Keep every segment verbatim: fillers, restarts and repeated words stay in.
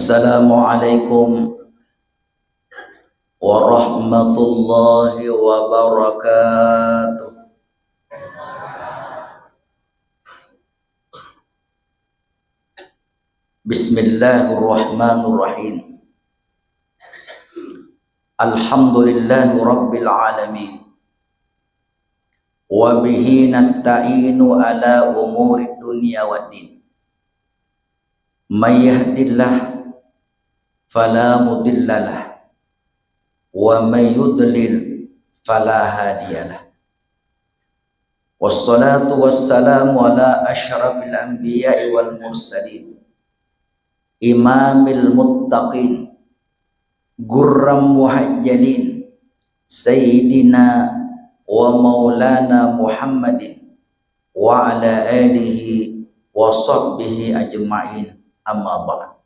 Assalamualaikum warahmatullahi wabarakatuh. Bismillahirrahmanirrahim. Alhamdulillahi rabbil alamin. Wa bihi nasta'inu ala umuri dunya waddin. May yahdillah fala mudhillalah, wa may yudlil fala hadiyalah. Wassalatu wassalamu ala asyrafil anbiya'i wal mursalin, imamil muttaqin, gurram muhajjalin, sayyidina wa maulana Muhammadin, wa ala alihi wa sahbihi ajma'in, amma ba'd.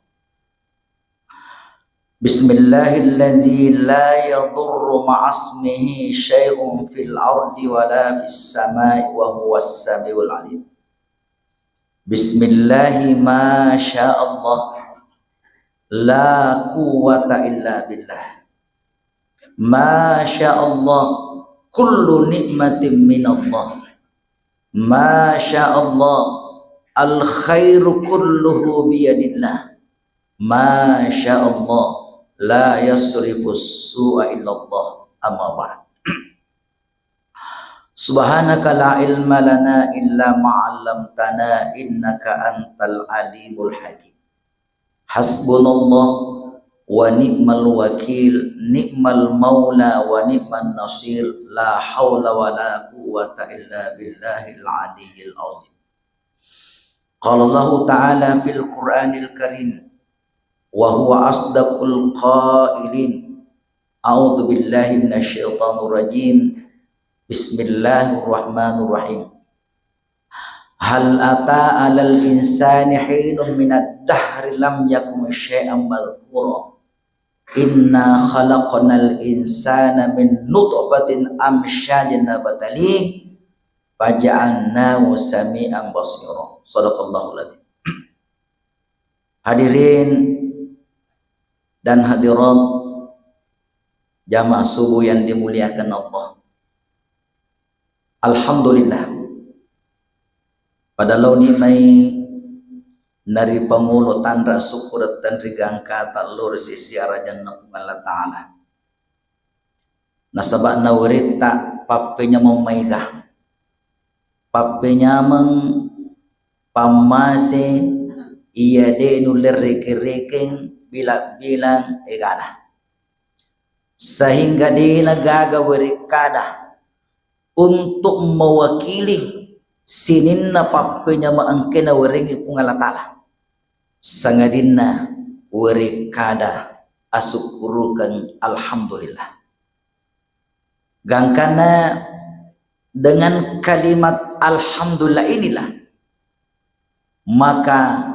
Bismillahilladzi la yadurru ma'asmihi syai'un fil ardi wa la fis sama'i wa huwas samiul alim. Bismillahi ma sya Allah, la quwwata illa billah. Ma sya Allah, kullu ni'matin minallah. Ma sya Allah, al khairu kulluhu biyadillah. Ma sya Allah, la yasrifus su'a illallah. Amma ba'd. Subhanaka la ilma lana illa ma 'allamtana innaka antal alimul hakim. Hasbunallah wa ni'mal wakil, ni'mal maula wa ni'man nasir, la haula wa la quwwata illa billahil aliyyil azim. Qala Allahu ta'ala fil Qur'anil Karim, wa huwa asdaqul qailin. A'udzu billahi minasy syaithanir rajim. Bismillahirrahmanirrahim. Hal ata 'alal insani hinun minad dahri lam yakun syai'an madzkura. Inna khalaqnal insana min nutfatin amsyajin nabtalih faja'alnahu sami'an basira. Sadaqallahul adzim. Hadirin dan hadirat jamaah subuh yang dimuliakan Allah. Alhamdulillah. Pada laoni mai nari pangolo tanra syukur tenri gangkata lo ri sisi arajanna Puang Allah Ta'ala. Nasaba naweritta pappenyameng maega. Pappenyameng pammase iya de nulle reke-rekeng bilang-bilang egana. Sehingga dena gaga werekkada untuk mewakili sininna pappenyameng engkena werengngi Puang Allah Ta'ala. Sangadinna werekkada asukkurukeng alhamdulillah. Gangkanna dengan kalimat alhamdulillah inilah, maka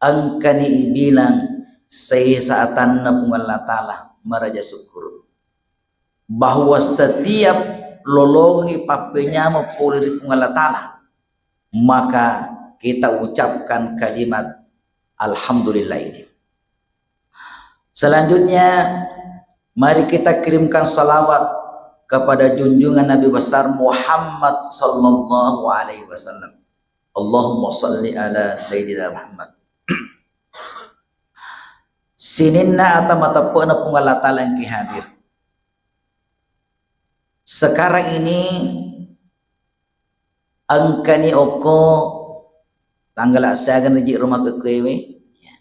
engkani ibilang saisa atanna Puang Allah Ta'ala maraja sukkuru. Bahwa setiap lolongi pappenyameng pole ri Puang Allah Ta'ala, maka kita ucapkan kalimat alhamdulillah ini. Selanjutnya, mari kita kirimkan salawat kepada junjungan Nabi besar Muhammad sallallahu alaihi wasallam. Allahumma salli ala Sayyidina Muhammad. Sininna ata mateppe'na Puang Allah Ta'ala engki hadir. Sekarang ini engkani okko tanggal siaga naji rumah kekuewe. Ya.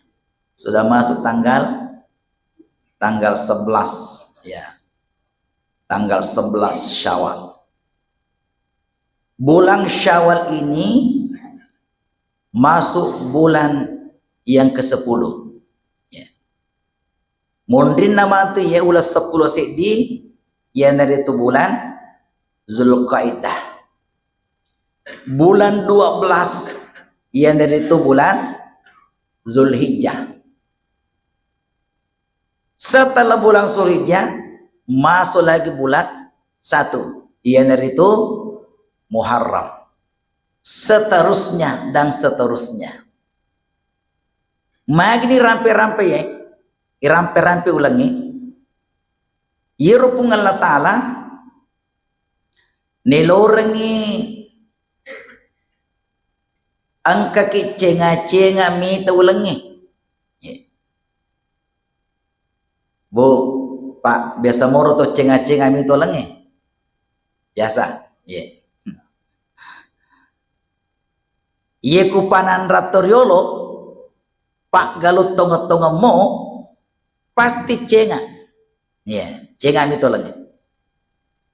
Sudah masuk tanggal tanggal sebelas, ya. Tanggal sebelas Syawal. Bulan Syawal ini masuk bulan yang kesepuluh. Ya. Monrinna matu iya uleng seppulo seddi, iyanaritu bulan Zulqaidah. Bulan dua belas, iyanaritu bulan Zulhijjah. Setelah bulan Zulhijjah, masuk lagi bulan satu, iyanaritu Muharram. Seterusnya dan seterusnya. Magini rampe-rampe ya, irampe-rampe ulengnge. Iyaro Puang Allah Ta'ala nelorengngi engkaki cenga-cenga mita ulengnge. Ye. Bu, Pak, biasa moro to cenga-cenga mita ulengnge? Biasa. Ye. Iye ku pananra to riolo, paggalung tongeng-tongemmo, pasti cenga. Iya, cenga mita ulengnge.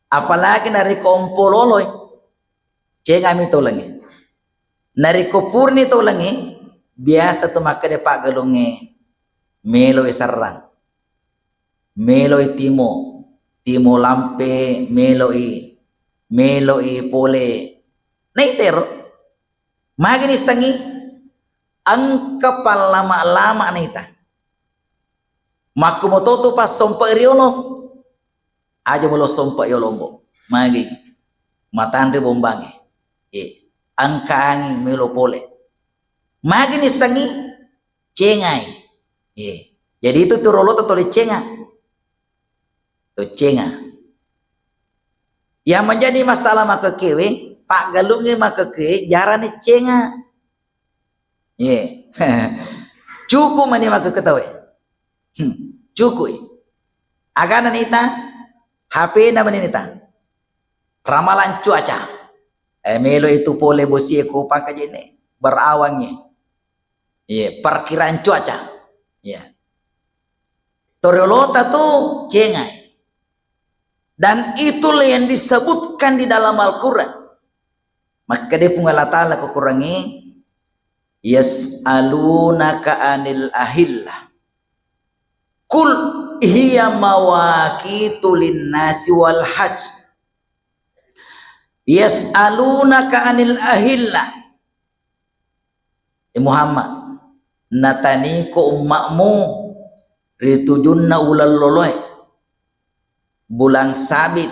Apalagi narekko ompo loloi, cenga mita ulengnge. Narekko purani to ulengnge, biasa tu makkeda paggalungnge, meloi serrang, meloi timo, timo lampe, meloi, meloi pole. Naitero, magini sangi, engka pallama-lama naita. Makkumoto tu passompe riolo. Aja mulo sompe yolo ombo. Magi. Matanre bombangnge. Eh, engka anging melo pole. Magini sangi, cengai. Eh, jadi itu tu riolo to tuli cenga. To cenga. Yang menjadi masalah makkekewe, paggalungnge makkekewe, jarane cenga. Ye. Cuku mani makkeketawe. Hmm. Cukui. Agana nita, H P na mani nita. Ramalan cuaca. Eh, melo itu pole bosie ko pangkajene. Berawangnge. Iya, perkiraan cuaca. Iya. Toriolota tu cengai. Dan itulah yang disebutkan di dalam Al-Quran. Makkeda Puang Allah Ta'ala ko Qurangnge, "Yas'alunaka anil ahillah. Qul hiya mawaqitu linnasi wal hajj." "Yas'alunaka anil ahillah." Eh Muhammad, nataniko ummakmu ri tujunna uleng loloe, bulan sabit.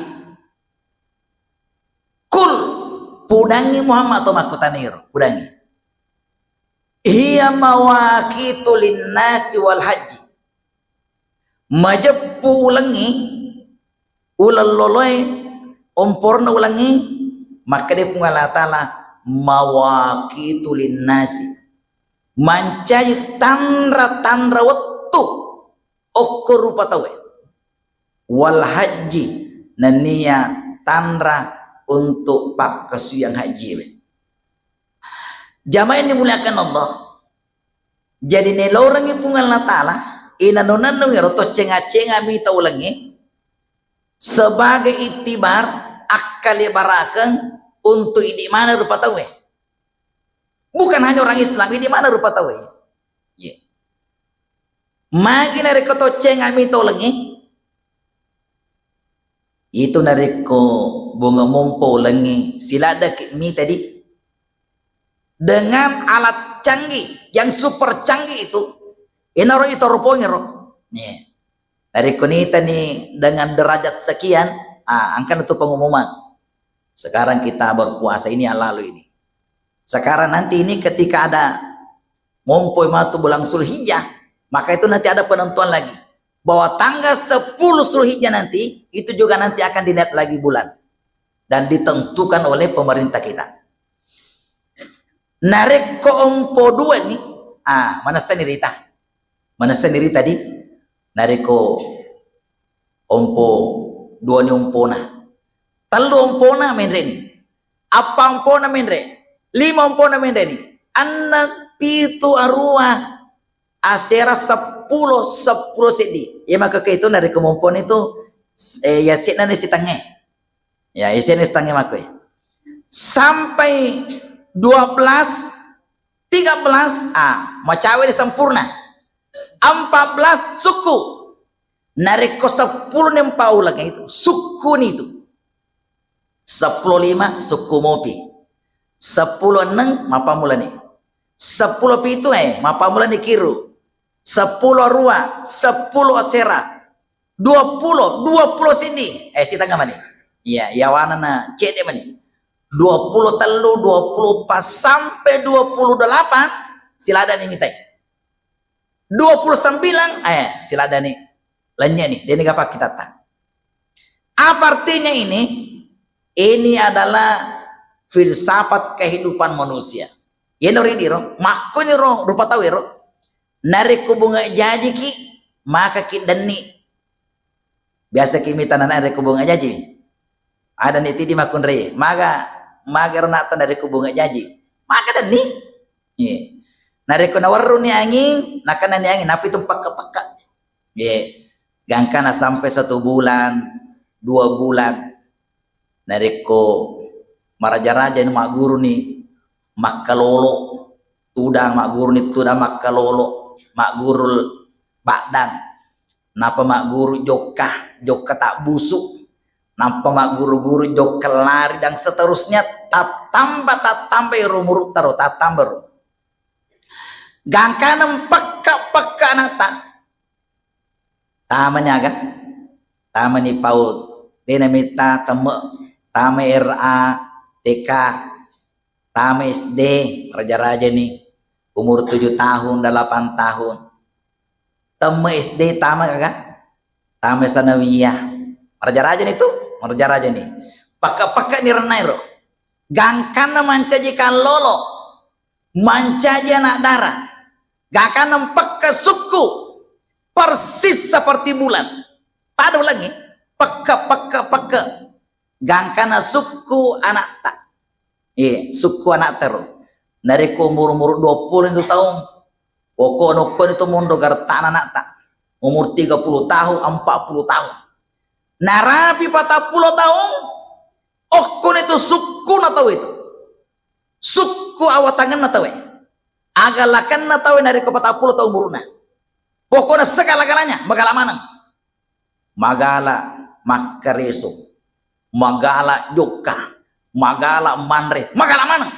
Qul, pudangngi Muhammad to makkutaniro, pudangngi. Hiya mawaqitu linnasi wal hajji. Majeppu ulengngi, uleng loloe, omporna ulengngi, makkeda Puang Allah Ta'ala, mawaqitu linnasi. Mancaji tanra-tanra wettu okko rupa tauwe. Wal hajji, nennia tanra untuk pakkasuwiyang hajjiwe. Jamaah yang dimuliakan Allah, jadi nelorengngi Puang Allah Ta'ala, inanunannu ero to cenga-cenga mita ulengnge, sebagai iktibar, akkalebarakeng untuk idi mana rupa tauwe. Bukan hanya orang Islam, idi mana rupa tauwe. Iya. Magi narekko to cenga mita ulengnge, itu narekko bunga mompo ulengnge, siladdaki mita di. Dengan alat canggih, yang super canggih itu, enaro itoropongero. Nih, narekko nitani dengan derajat sekian, ah, angkana tu pengumuman. Sekarang kita berpuasa, ini yang lalu ini. Sekarang nanti ini ketika ada mompoi matu bulan Zulhijjah, maka itu nanti ada penentuan lagi. Bahwa tanggal sepuluh Zulhijjah nanti, itu juga nanti akan dilihat lagi bulan. Dan ditentukan oleh pemerintah kita. Narekko ompo dua ni, ah, manessani rita. Manessani rita di, narekko ompo dua ni ompona. Tellu ompona menre ni. Appa ompona menre. Lima ompona menre ni. Enneng, pitu, arua, asera, seppulo, seppulo seddi. Iya makkekkuwe itu narekko momponi tu, eh, yase'na ni sitengnge. Ya, yase'na sitengnge makkue. Sampai dua belas, tiga belas, ah, macawe ni sempurna. Empat belas sukku. Narekko seppulo ni empa uleng itu, sukku ni itu. Seppulo lima sukku mopi. Seppulo enneng mappammulani. Seppulo pitu, eh, mappammulani kiru. Seppulo arua, seppulo asera. Dua pulo, dua pulo seddi, eh, sitengnga mani. Iya, yawana na cedde mani. Dua pulo tellu, dua pulo empat sampai dua pulo delapan, siladdani mitai. Dua puluh sembilan, eh, siladdani. Lennye ni, deni gapa kita ta. Apa artinya ini? Ini adalah filsafat kehidupan manusia. Yeno ri diro, makkoni ro rupa tau ero. Narekko bunga jajiki, maka ki denni. Biasa ki mita nana narekko bunga jaji. Ada ni tidi makkunrai. Maga, maga ro nata narekko bunga jaji. Maka denni. Iya. Narekko nawerruni anging, nakanani anging, napi tu pekka-pekka. Iya. Gangkana sampai satu bulan, dua bulan. Narekko maraja-raja ni magguru ni makkalolo, tudang magguru ni tudang makkalolo, magguru baddang. Nappa magguru jokka, jokka tabbusu. Nappa magguru-guru jokka lari dan seterusnya, tattamba, tattamba ero umuru taro, tattamba ro. Gangkana pekka-pekka anata. Tamani aga? Tamani PAUD. Dena mita temme, tama R A, T K, tama S D, raja-raja ni. Umur tujuh tahun, delapan tahun. Temme S D tama aga? Tama sanawiyah. Raja-raja ni tu, raja-raja ni. Pekka-pekka ni rennairo. Gangkanna mancaji kallolo, mancaji anak dara. Gangkanna pekka sukku, persis seperti bulan. Pada ulangi, pekka, pekka, pekka. Gangkanna sukku anatta. Iya, sukku anatta ro. Narekko umur-umur dua puluh itu taung, pokokna okkoni tu monro garettana anatta. Umur tiga puluh tahun, empat puluh tahun. Narapi patappulo taung, okkoni tu sukkuna tau itu. Sukku awatangenna tauwe. Agalakenna tauwe narekko patappulo taung umuruna. Pokokna segala-galanya, magala maneng. Magala makkareso, magala jokka, magala manre, magala maneng.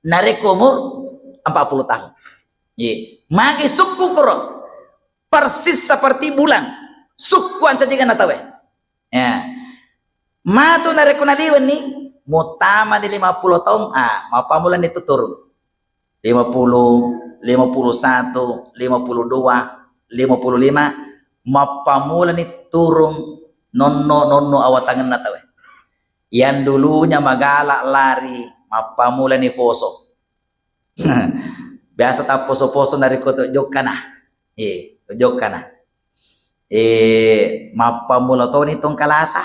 Narekko umur empat puluh tahun. Ye, magi sukku kuro. Persis seperti bulan. Sukku ancajigenna tauwe. Ya. Matu narekko naliwenni, muttama di lima puluh taung, ah, mappammulani tu turung. Lima puluh, lima puluh satu, lima puluh dua, lima puluh lima, mappammulani turung nonno-nonno awatangenna tauwe. Yang dulunya magala lari, mappammulani poso. Biasa tapposo-poso narekko to jokkana. Eh, to jokkana. Eh, mappammula toni tong kalasa.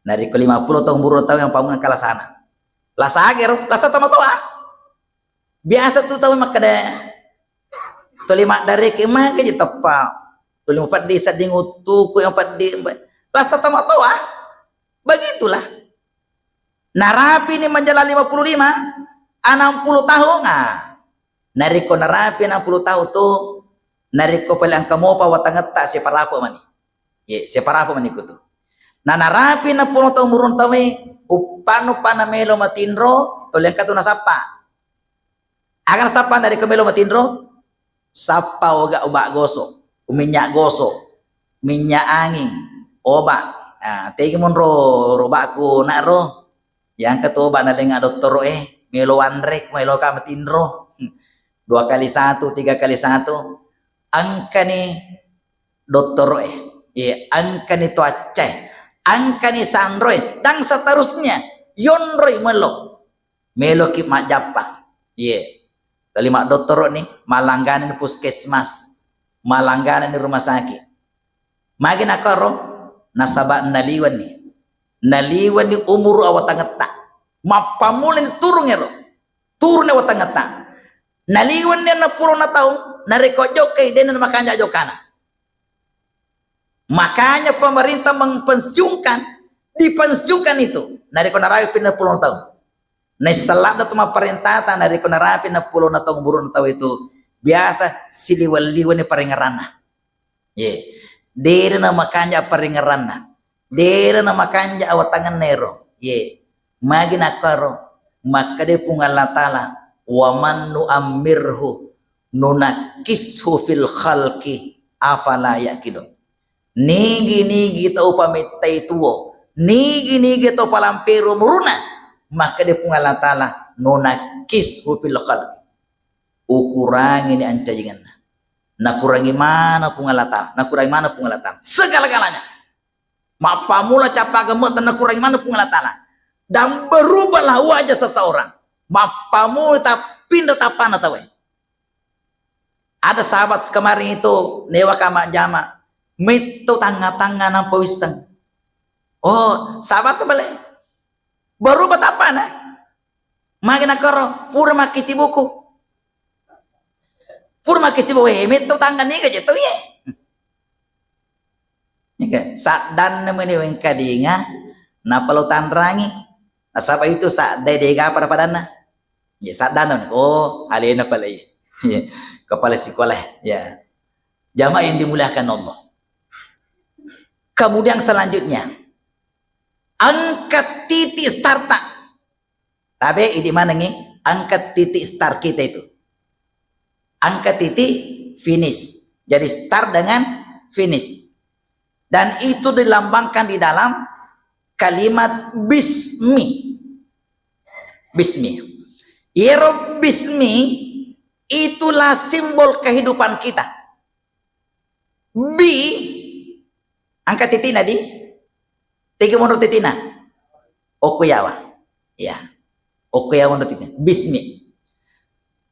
Narekko lima puluh taung umuru tau yang pammula kalasana. Lasa agero, lasa tomatoa. Biasa tu tau makkeda tuli maddareke mage je teppa. Tuli mapeddi sedding uttuku yang peddi. Lasa tomatoa. Begitulah. Narapini menjelang lima puluh lima, enam puluh tahun, ah. Narekko narapi enam puluh tahun tu, narekko pole engka mopa watangetta, separape mani. Ye, separape mani kutu. Na narapi enam puluh tahun umurun tauwe, uppannu pana melo matinro, tole engka tu nasappa. Aga nasappa narekko melo matinro? Sappa oga obat gosok, minyak gosok, minyak angin, obat. Nah, tegi monro robakku nak ro. Yang ketua obat nalenga dottoro eh, melo wanrek, melo ka matinro. Hmm. Dua kali satu, tiga kali satu. Engkani dottoro eh. Ye, engkani toacce, engkani sanro eh, dan seterusnya. Yonroi melo. Meloki majjappa. Ye. Tali maddottoro ni, malanggana ni puskesmas, malanggana ni rumah sakit. Magi nakaro? Nasaba naliwenni. Naliwenni umuru awatangetta. Mappamulani turung ero. Turunni awatangetta. Naliwenni enam puluh na taung, narekko jokkai, dena makanja jokana. Makanya pemerintah mempensiunkan, dipensiunkan itu. Narekko narapi enam puluh taung. Naisseng ladde tu mapparentata, narekko narapi enam puluh na taung umuruna tau itu, biasa siliweng-liwenni parengngeranna. Ye. Dena makanja parengngeranna. Dena makanja awatangenna ero. Ye. Magi nakkaro, makkeda Puang Allah Taala, "Wa man nu'ammirhu nunakkishu fil khalqi afala yaqilun." Nigi-nigi tau pamettai tuo, nigi-nigi tau palampero umuruna, makkeda Puang Allah Taala, "Nunakkishu fil khalqi." Ukurangini ancajingenna. Nakurangi mana Puang Allah Ta'ala, nakurangi mana Puang Allah Ta'ala. Segala-galanya. Mappammula cappa gemme'ta nakurangi mana Puang Allah Ta'ala. Dan berubahlah wajah seseorang. Mappammula tapinra tappana tauwe. Ada sahabat kemarin itu newa ka majjama. Metto tangnga-tangnga nampa wisseng. Oh, sahabat tu bale. Berubah tappana. Magi nakoro, pura makkisi buku. Pura makkisi buku, eh, metto tangga niga je tau ye. Niga, saddanna meni wengkalinga, nappa lo tanrangi. Nasaba itu saddai dega pada-padanna. Ya, saddanna, oh, alena pale. Ya, kepala sekolah, ya. Jamaah yang dimuliakan Allah. Kemudian selanjutnya, angkat titik startta. Tabe, idi manengi, angkat titik start kita itu. Angkat titik finish. Jadi start dengan finish. Dan itu dilambangkan di dalam kalimat bismi. Bismi. Yero bismi itulah simbol kehidupan kita. Bi, angka titina di, tegi monro titina. Okko yawa. Ya. Okko yawa monro titina. Bismi.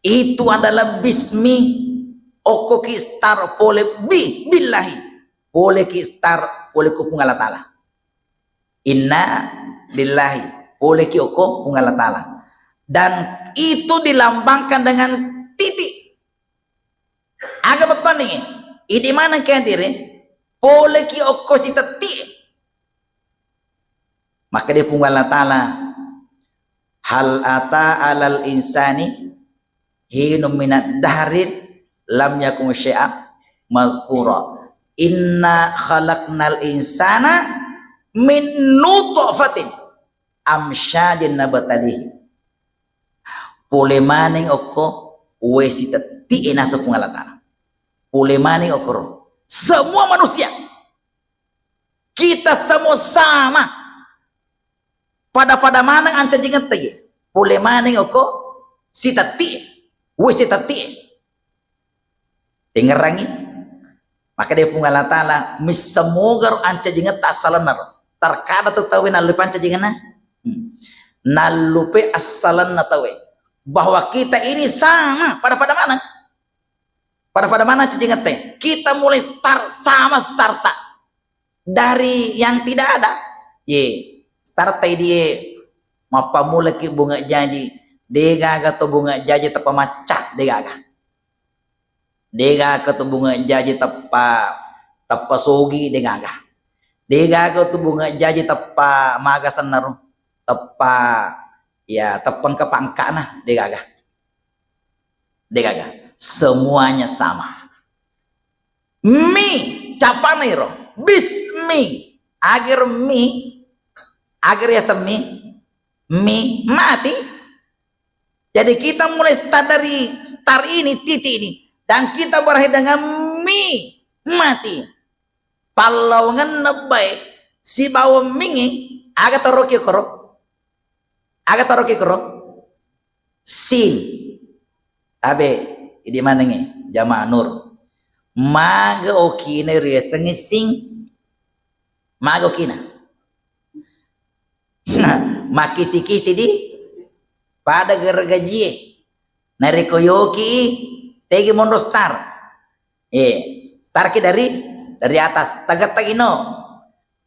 Itu adalah bismi. Okko ki start pole bi, billahi. Pole ki start pole ko Puang Allah Ta'ala. Inna lillahi. Pole ki okko Puang Allah Ta'ala. Dan itu dilambangkan dengan titik. Aga bettuanni, idi maneng ki hadire, pole ki okko sitetti. Makkeda Puang Allah Ta'ala, "Hal ata alal insani hinum minad dahrin lam yakun syai'an mazkura. Inna khalaqnal insana min nutfatin amsyajin nabtalihi." Pole maneng okko wae sitetti'e naseng Puang Allah Ta'ala. Pole maneng okko ro. Semua manusia. Kita semua sama. Pada-pada maneng ancajingetta ye. Pole maneng okko sitetti'e. Wae sitetti'e. Dengerangi. Makkeda Puang Allah Ta'ala, "Missemogaro ancajingetta assalenna ro." Terkadang tu tauwe nallupe ancajingenna. Hmm. Nallupe assalenna tauwe. Bahwa kita ini sama, pada-pada maneng. Pada-pada maneng ancajingetta. Kita mulai start, sama startta. Dari yang tidak ada. Ye, startta idie, mappammula ki bunga jaji. Degaga to bunga jaji teppa macca, degaga. Degaga tu bunga jaji teppa, teppa sogi, degaga. Degaga tu bunga jaji teppa maga sennaro, teppa, ya, teppa engka pangkana, degaga. Degaga. Semuanya sama. Mi, capana iro. Bismi. Agar mi, agar ya semi, mi mati. Jadi kita mulai start dari start ini, titik ini, dan kita berakhir dengan mi, mati. Pallawangenna bae sibawa mingi, aga taroki koro? Aga taroki koro? Sin. Tabe, idi manengi, jamaah nur. Maga okina riasengi sing? Maga okina? Makkisi-kisi di pada gergajie. Narekko yoki, tegi monro star. Eh, starki dari, dari atas. Tagettagi no.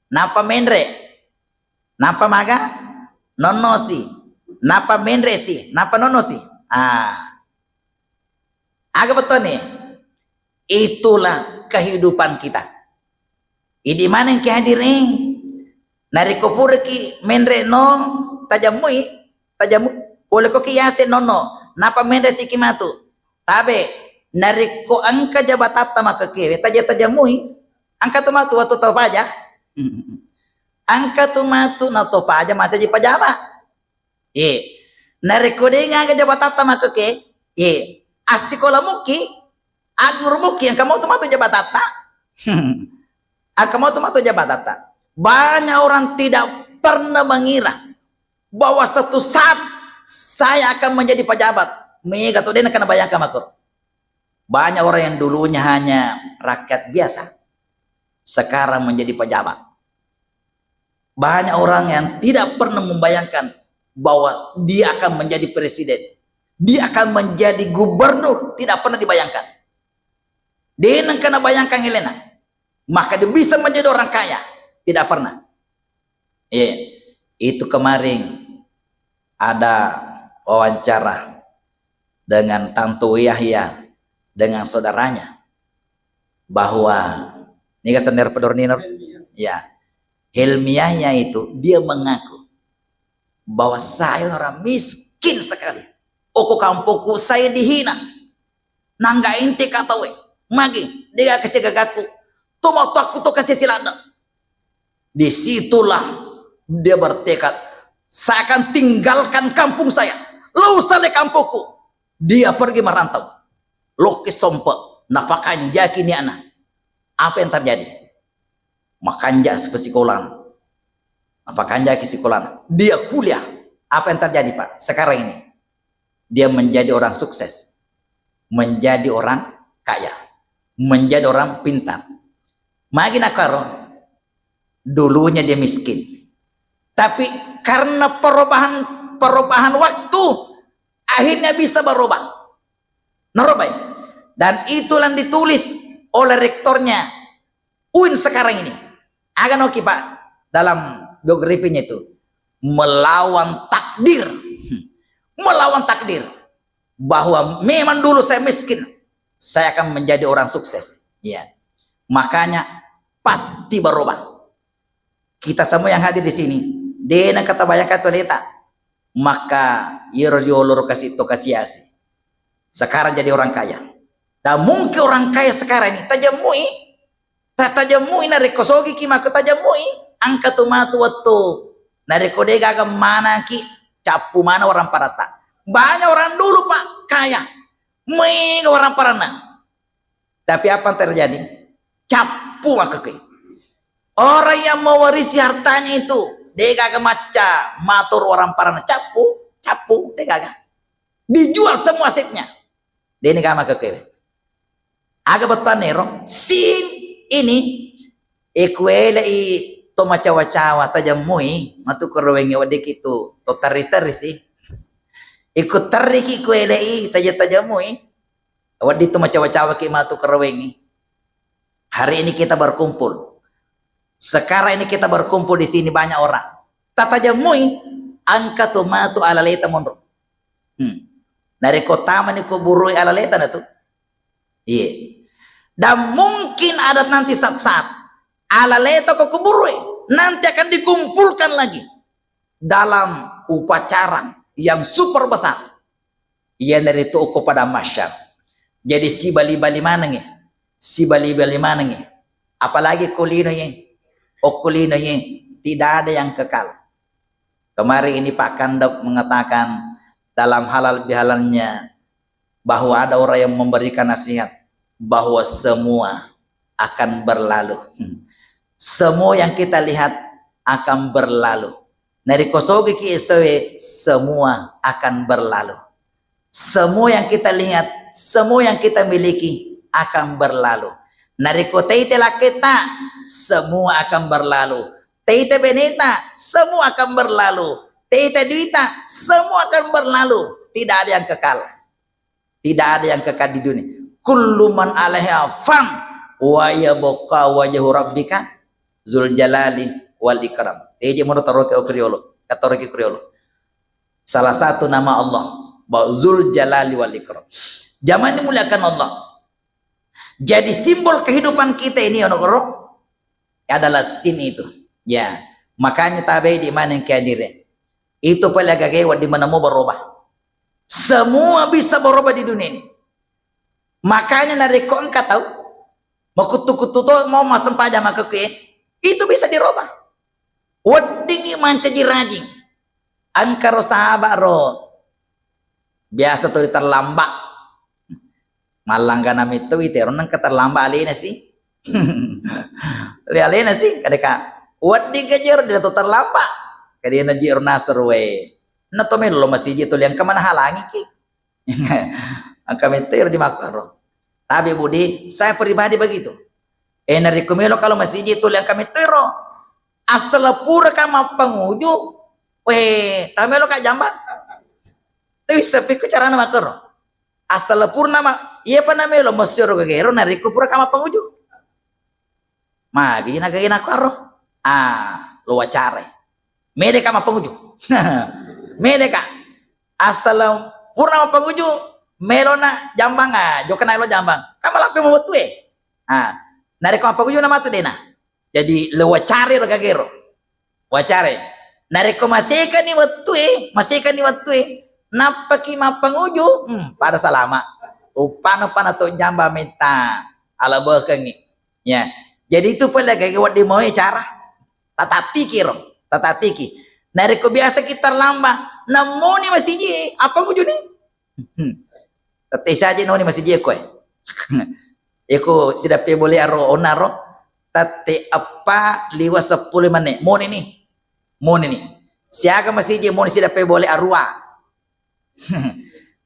Nappa menre. Nappa maga? Nonnosi. Nappa menre si. Nappa nonnosi. Ah. Aga bettuanni? Itulah kehidupan kita. Idi maneng ki hadirin. Narekko puraki menre no, tajammui, tajamu, pole ko ki yase nonno, napa menre siki matu. Tabe, narekko engka jabatatta makkekewe, taja-, tajamui, engka tu matu wettu tau paja. Engka tu matu na to paja, mate ji pajaba. Ye. Narekko de gaga jabatatta makkeke, ye. Assikola muki, agguru muki, engka mau tu matu jabatatta. Engka mau tu matu jabatatta. Banyak orang tidak pernah mengira bahwa satu saat saya akan menjadi pejabat. Mega tu de nakana bayangkan makko. Banyak orang yang dulunya hanya rakyat biasa, sekarang menjadi pejabat. Banyak orang yang tidak pernah membayangkan bahwa dia akan menjadi presiden, dia akan menjadi gubernur, tidak pernah dibayangkan. Dia nengka bayangkan elena, maka dia bisa menjadi orang kaya, tidak pernah. Iya, itu kemarin ada wawancara dengan Tantu Yahya dengan saudaranya bahwa ini kan sender pedor ninor, ya, Helmi Yahya itu dia mengaku bahwa saya orang miskin sekali. Oko kampungku saya dihina. Nangga ente katawe, magi dega kasi gagaku. Tomatakku to kasi siladda. Disitulah dia bertekad, saya akan tinggalkan kampung saya, lau sale kampungku. Dia pergi merantau. Lokke sompe, napakanjaki niana. Apa yang terjadi? Makanja sekolahna. Napakanjaki sekolahna. Dia kuliah. Apa yang terjadi, Pak? Sekarang ini dia menjadi orang sukses, menjadi orang kaya, menjadi orang pintar. Magi nakaro, dulunya dia miskin, tapi karena perubahan perubahan waktu, akhirnya bisa berubah. Narobai. Dan itulah yang ditulis oleh rektornya U I N sekarang ini. Aga noki, Pak, dalam biografinya itu, melawan takdir. Melawan takdir. Bahwa memang dulu saya miskin, saya akan menjadi orang sukses. Ya. Makanya pasti berubah. Kita semua yang hadir di sini, dena kata bayangkan tu leta, maka yero yoloro kasi to kasiasi. Sekarang jadi orang kaya. Dan mungkin orang kaya sekarang ini tajamui, tak tajamui, narekko sogi ki maka tajamui, angka tu matu wettu. Narekko de gaga manaki, cappu mana orang parata. Banyak orang dulu, Pak, kaya. Mega orang parana. Tapi apa yang terjadi? Cappu maka ke. Orang yang mewarisi hartanya itu, de gaga macca matur orang parana, cappu, cappu, de gaga. Dijual semua asetnya. Deni kama kekewe. Aga bettuanna ero? Sin ini, ikuelei to macawa-cawa tajemmui, matu kerowengi weddeki tu to terri-terri si. Iku terriki kuelei taja-tajemmui, wedding tu macawa-cawa ki matu kerowengi. Hari ini kita berkumpul. Sekarang ini kita berkumpul di sini banyak orang. Tatajemmui, angka tu matu alaleta monro. Hmm. Narekko tamani ko burui alaleta na tu. Iya. Dan mungkin ada nanti saat-saat alaleta ko kuburui nanti akan dikumpulkan lagi dalam upacara yang super besar. Iyanaritu okko padang mahsyar. Jadi sibali-bali manengngi, sibali-bali manengngi. Apalagi ko lino ye, okko lino ye, tidak ada yang kekal. Kemarin ini Pak Kandok mengatakan dalam halal bihalalnya bahwa ada orang yang memberikan nasihat bahwa semua akan berlalu. Hmm. Semua yang kita lihat akan berlalu. Narekko sogiki esoe, semua akan berlalu. Semua yang kita lihat, semua yang kita miliki akan berlalu. Narekko tete lakketta, semua akan berlalu. Tete beneta, semua akan berlalu. Tete duita, semua akan berlalu. Tidak ada yang kekal. Tidak ada yang kekal di dunia. Kullu man alaiha fan wa yabqa wajhu rabbika zul jalali wal ikram. Teje mono taroke okriolo, kataroke kriolo. Salah satu nama Allah, ba-, Zul Jalali wal Ikram. Jamaah dimuliakan Allah. Jadi simbol kehidupan kita ini, onogoro, adalah sin itu. Ya, makanya tabe di mana yang kehadirin. Itu pale gage di mana mau berubah. Semua bisa berubah di dunia ini. Makanya narekko engka tau makuttu-kuttu to mau massempajang makkekue, itu bisa dirubah. Weddingngi mancaji rajing. Engkaro sahabat ro biasa tuli terlambat. Mallanggana metto wi tero nengka terlambat alena si. Ri alena si, kadeka wedding ka jero de to terlambat. Kadena jero nasr we. Na to melo masiji tuli engka mana halangiki. Engka metto ero di makkoro. Tabe Budi, saya pribadi begitu. Eh, narekko melo kalau masiji tuli engka metto ero. Asal pura ka mappanguju, weh, tabe melo ka jambang. Tapi sepi ku carana makero. Asal purna ma, iya pa namelo mesiro gagero narekko pura ka mappanguju. Magi na gagena karo. Ah, lo wacare. Mede ka mappanguju. Mede ka. Asal purna mappanguju, melona jambang, ah, jokka na elo jambang. Kan malape mo wettue. Ah, narekko mappanguju na matu dena. Jadi le wacare ro gagero. Wacare. Narekko masekani wettue, masekani wettue, nappaki mappanguju, hmm, pada salama. Upana-upana to jambang metta. Ala bekengi. Ya. Jadi itu pole gage wedding moe cara. Tatattiki ro, tatattiki. Narekko biasa kita terlambat, namoni masiji, apa ngujuni? Hmm. Tette saja noni masiji koe. Eko sidappe bole aro onaro, tette eppa liwa seppulo menit. Moni ni. Moni ni. Siaga masiji moni sidappe bole arua.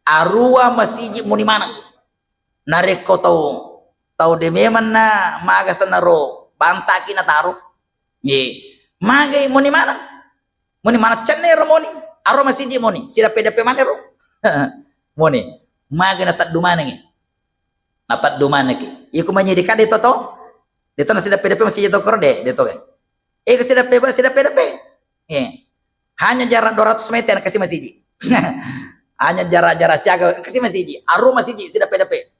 Arua masiji moni maneng. Narekko tau, tau de memang na maga senaro bantaki nataro. Ye, magai moni maneng. Moni maneng cenne ro moni. Aro masiji moni. Sidappe-dappe maneng ro. Moni. Maga nateddu manengi. Nateddu manengki. Iku manyedika de to to. De to na sidappe-dappe masiji to koro de, de to. Eh, sidappe, sidappe-dappe. Eh. Hanya jarak dua ratus meter kasi masiji. Hanya jarak-jarak siaga kasi masiji. Aru masiji sidappe-dappe.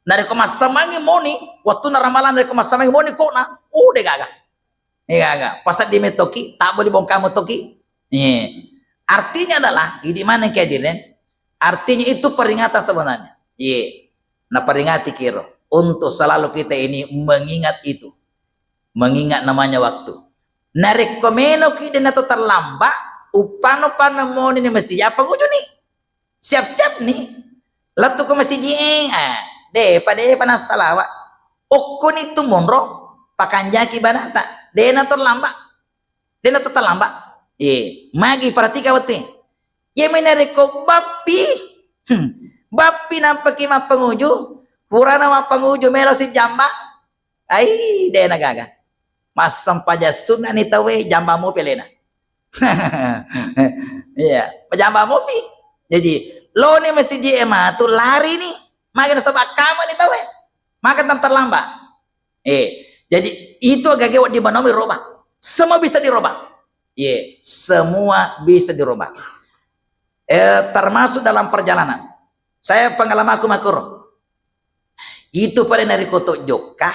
Narekko massamangi moni, wattunna ramalang narekko massamangi moni kona, oh, de gaga. De gaga. Pasaddi metoki, tak boleh bongkar metoki. Eh. Artinya adalah, idi mana kehadirin? Artinya itu peringatan sebenarnya. Ye. Naperingati kiro untuk selalu kita ini mengingat itu. Mengingat namanya waktu. Narekko menoki de nato terlambat, uppano-pano moni ni masiji, apa ngujuni? Siap-siap ni. Lettu ko masiji, eh, ah, de pa, de pa nassalawa. Okkoni tu monro, pakanjaki banata. De nato terlambat. De nato terlambat. Eh, magi perhatika wettue. Ye menarekko bappi, hmm, bappi nampaki mappanguju, purana mappanguju melo sijamba. Ai, de na gaga. Massempajang sunna ni tauwe, jamba mopi alena. Iya, pajamba mopi. Jadi, loni masiji e matu lari ni. Magi nasaba kama ni tauwe. Maka tam terlambat. Eh, jadi itu agage wedding manomi roba. Semua bisa dirobah. Ye, semua bisa dirobah. Eh, termasuk dalam perjalanan. Saya pengalamanku makuro. Itu pada narekko to jokka,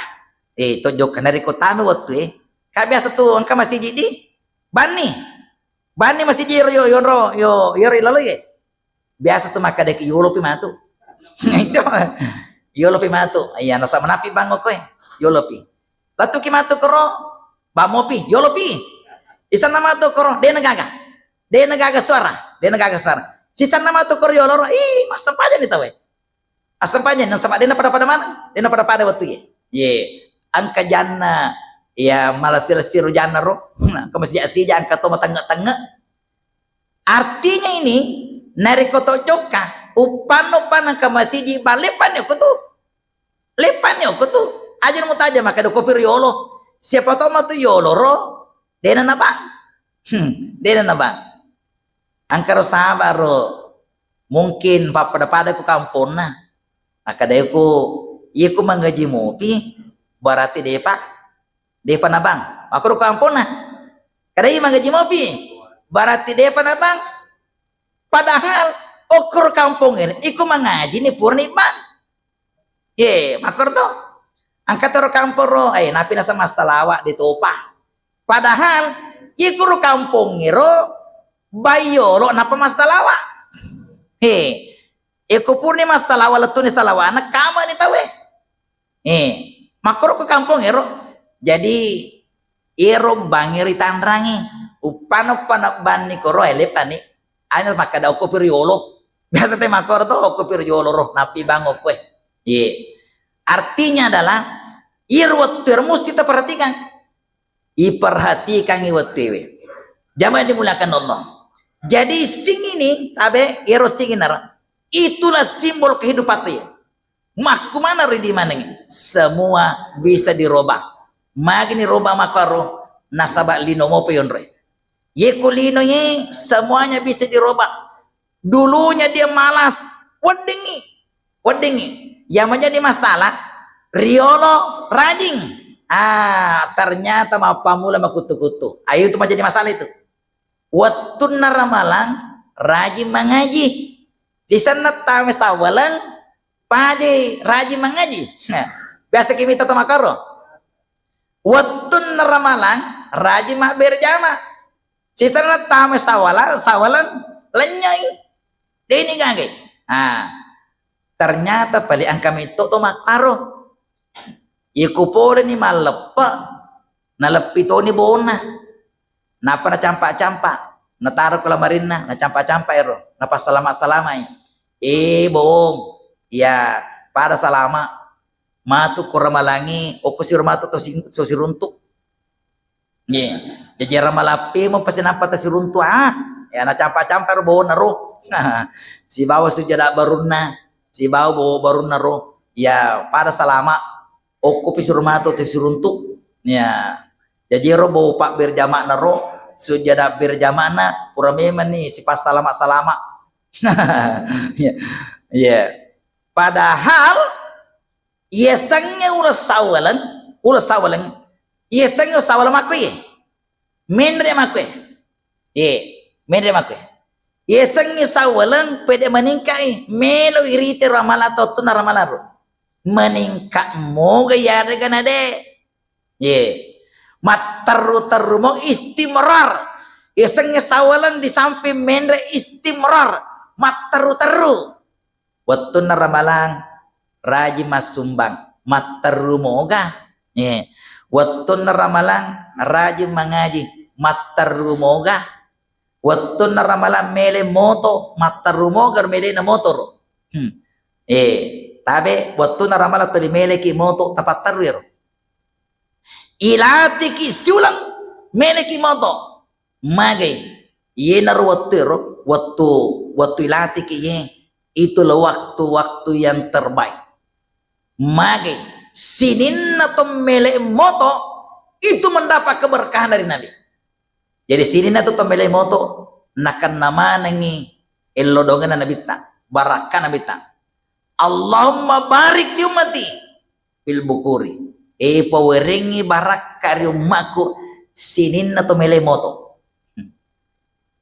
eh, to jokka narekko tanu wettue, eh. Ka biasa tu engka masiji di banni. Banni masiji ro yo, yonro, yo, yoro ilalo ye. Biasa tu makkadaki yolopi matu. Itu. Yolopi matu. Iya, nasaba napi bango koe. Yolopi. Latuki matu koro, bamopi, yolopi. Isanna matu koro, dena gaga. Dena gaga suara, dena gaga suara. Sisanna matu koro yoloro, ih, massempajang ni tauwe. Assempajang, nasaba dena pada-pada mana? Dena pada-pada wettue. Ye. Engka janna, ya, malasi-lasi ro janna ro. Nah, engka masija-sija, engka to matenge-tenge. Artinya ini, narekko to jokka, uppanno-panna engka masiji, ba leppanni okko tu. Leppanni okko tu. Aja mutajang makkeda kopi riolo. Siapa tahu matu yolo ro, dena nabang. Hmm, dena nabang. Engka ro sahabat ro, mungkin pappada-pada ku kamponna. Makkeda ku, iya ku mangaji mopi, berarti depa, depa nabang. Makkoro ku kamponna. Kada iya mangaji mopi, berarti depa nabang. Padahal okko ro kampong ero, iko mangaji ni purani bang. Ye, makkoro to. Engka toro kampong ro, eh, napi naseng massalawa de topa. Padahal, ye kuro kampong ero, bayolo napa massalawa. He, eko purni massalawa lettuni salawana, kama ni tauwe. Eh, makkoro ko kampong ero. Jadi, ero bang ero itangrangi. Uppano-pano banni koro, eh, leppani. Ana makkeda okko pi riolo. Biasa te makkoro to, okko pi riolo ro, napi bang okko e. Ye. Artinya adalah, iro wettu ero musti taperhatikan. Iperhatikangi wettuewe. Jamaah yang dimuliakan Allah. Jadi sing ini, tabe, ero sing ini nara. Itulah simbol kehidupan tuh ya. Makkumana ro idi manengngi? Semua bisa dirubah. Magini rubah makkaro? Nasaba lino mopa yonroi. Ye ku lino ye semuanya bisa dirubah. Dulunya dia malas, weddingngi, weddingngi. Yang menjadi masalah, riolo rajing. Ah, ternyata mappamula makuttu-kuttu. Ayo, itu menjadi masalah itu. Wettunna Ramalang rajing mangaji. Sisenna tama Sawaleng paja rajing mangaji. Nah, biasa ki mita to makkaro. Wettunna Ramalang rajing mabbere jama. Sisenna tama Sawala-, Sawaleng lenyoi. Deni gagai. Ah, ternyata pale engka metto to makkaro. Iko poleni malleppe, naleppi toni bonna. Nappa nacampa-campa, nataro ko lamarinna, nacampa-campa ero, napassalama-salamai. Eh, Bong, ya pada salama. Matu ko Ramalangi, okko siro matu to sing-, to siruntu. Nggih. Jaji Ramalappemo pasti nappa tasiruntu, ah. Ya, nacampa-campa ro bonna ro. Sibawa sujada barunna, sibawa bo-, barunna ro. Ya, pada salama. Okko pi siro matu tasiruntu. Ya. Jaji ro bo pabberjama'na ro, sujada berjama'na, pura memang ni sipassalama-salama. Ya. Ya. Padahal Iyasengnge uleng Sawaleng, uleng Sawaleng. Iyasengnge Sawaleng makko iye. Menre makko iye. Iye, menre makko iye. Iyasengnge Sawaleng pede meningka'i, melo irite Ramalang to tuna Ramalang ro. Meningka moga yarega nade. Iye. Matteru-teru mo istimrar. Iyasengnge Sawaleng di samping menre istimrar. Matteru-teru. Wettunna Ramalang rajing massumbang, matteru moga. Eh, wettunna Ramalang rajing mangaji, matteru moga. Wettunna Ramalang mele moto, matteru moga melena motoro. Hmm. Eh, tabe wettunna Ramalang tuli meleki moto, tapatteru ero. Ilatiki siuleng, meleki moto. Magai, iyenaro wettu ero, wettu, wettu ilatiki iye, itulah waktu-waktu yang terbaik. Magai, sininna to mele moto, itu mendapat keberkahan dari Nabi. Jadi sininna to, to mele moto, nakenna manengi ello dongeng Nabitta, barakka Nabitta. Allahumma barik li ummati fil bukuri. E, pawerengngi barakka ri ummaku sininna to mele moto. Hmm.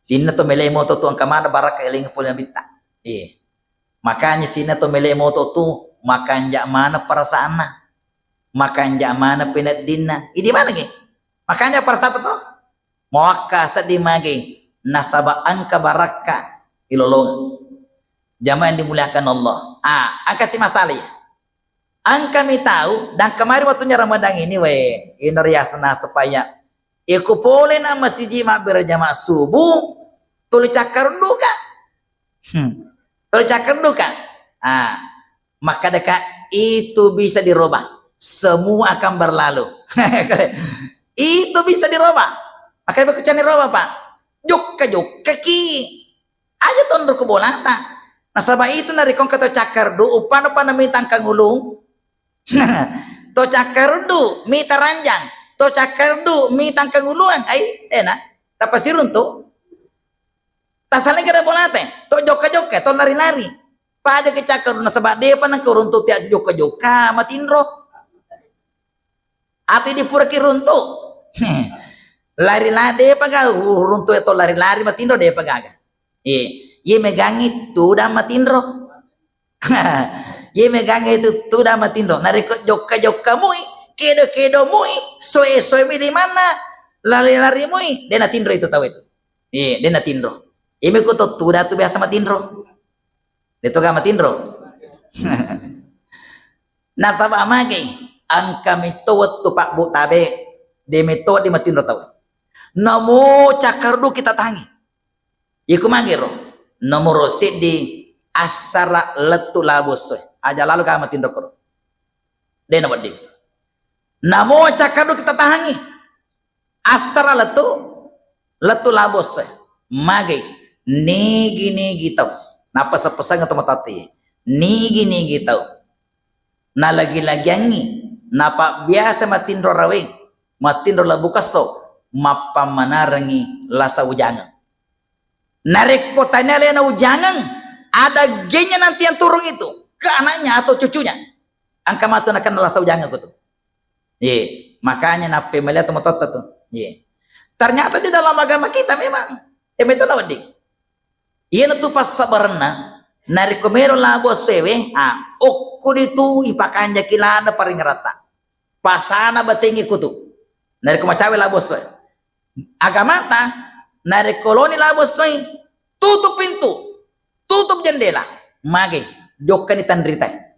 Sininna to mele moto tu engka mana barakka elengi pole Nabitta. Iya. Makanya sininna to mele moto tu makanja mana perasaanna. Makanja mana peneddinna. Idi mana ge? Makanja perasaan to? Mawakka seddi mage nasaba engka barakka ilolongeng. Jamaah yang dimuliakan Allah. Ah, engka si masalah ya. Engka mi tau, dan kemarin waktunya Ramadan ini, we, ino riasena supaya iko pole na masiji mabbere jamaah subuh, tuli cakkarudduka. Hmm. Tuli cakkarudduka. Ah, Makkadaka itu bisa dirubah. Semua akan berlalu. Itu bisa dirubah. Maka bekucani roba, Pak. Jokka-jokka ki. Aja tonro ku bolata. Nasaba itu narekko engka to cakkaruddu, upana-upana mitang kangulung. To cakkaruddu, mita ranjang. To cakkaruddu, mitang kanguluang. Ai, enak. Tapasiruntu. Tasaleng kada bolate. To jokka-jokka, to lari-lari. Paja ke cakkaruddu nasaba depa nengka uruntu tia jokka-jokka matinro. Ati dipuraki runtu. Lari-lari depa ga uruntu to lari-lari matinro depa gaga. Iye, iye megangi tudang matinro. Iye megangi tu tudang matinro. Narekko jokka-jokka mui, kedo-kedo mui, soe-soe mi limanna, lari-lari mui, de natinro itu tau itu. Iye, de natinro. Iye meko to tudang tu biasa matinro. De to ga matinro. Nasaba mage, engka metto wettu pabbu tabe, de metto wedding matinro tau. Namo cakkaruddu kita tangi. Iku mage ro, nomoro seddi assara lettu labo essoe. Aja lalo ga matinro koro. De na wedding. Namo cakkaruddu kita tahangi. Assara lettu, lettu labo essoe. Mage, nigi-nigi tau. Napasa-pasang to matoatte. Nigi-nigi tau. Nalagi-lagiangngi, napabbiasa matinro raweng, matinro labu kesso, mappamanarengngi lasa ujangeng. Narekko tania alena ujangeng, ada gennya nanti yang turun itu ke anaknya atau cucunya. Engka matu nakenna lasa ujangeng kutu. Ye, makanya nappemaliatu matotta tu. Ye. Ternyata di dalam agama kita memang, eh, metona wedding. Iyanatu passabarenna, narekko melo labo essoewe, ah, okko ditu ipakanjaki lada paringeratta. Pasana batengngi kutu. Narekko macawe labo essoe. Agamata, narekko loni labo essoe, tutup pintu, tutup jendela, mage, jokkani tanritae.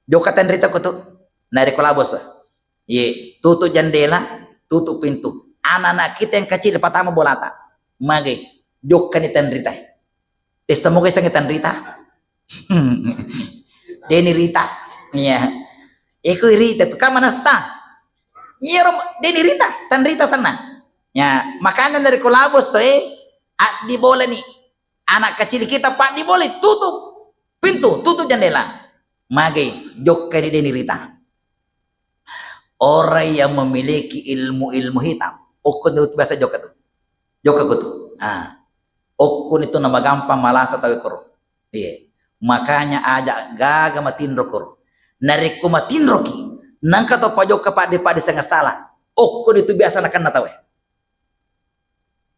Jokka tanrita kutu, narekko labo essoe. Ye, tutup jendela, tutup pintu. Anak-anak kita yang kecil patama bolata. Mage, jokkani tanrita. Tessa moga isengnge tanrita. Deni Rita. Iya. Eko Rita tu, ka manessa. Iya ro, Deni Rita, tanrita sana. Ya, makanya dari kolabo soe, addi bolani. Anak kecil kita, paddi boleh, tutup pintu, tutup jendela. Mage, jokkani Deni Rita. Orang yang memiliki ilmu-ilmu hitam, okko tu biasa jokka tu. Jokka kutu. Ah. Okko ni tu namagampang malasa tau koro. Iya. Makanya aja gaga matinro koro. Narekko matinroki, nangka to pajokka padde-padde senga salah. Okko ni tu biasa nakenna tau.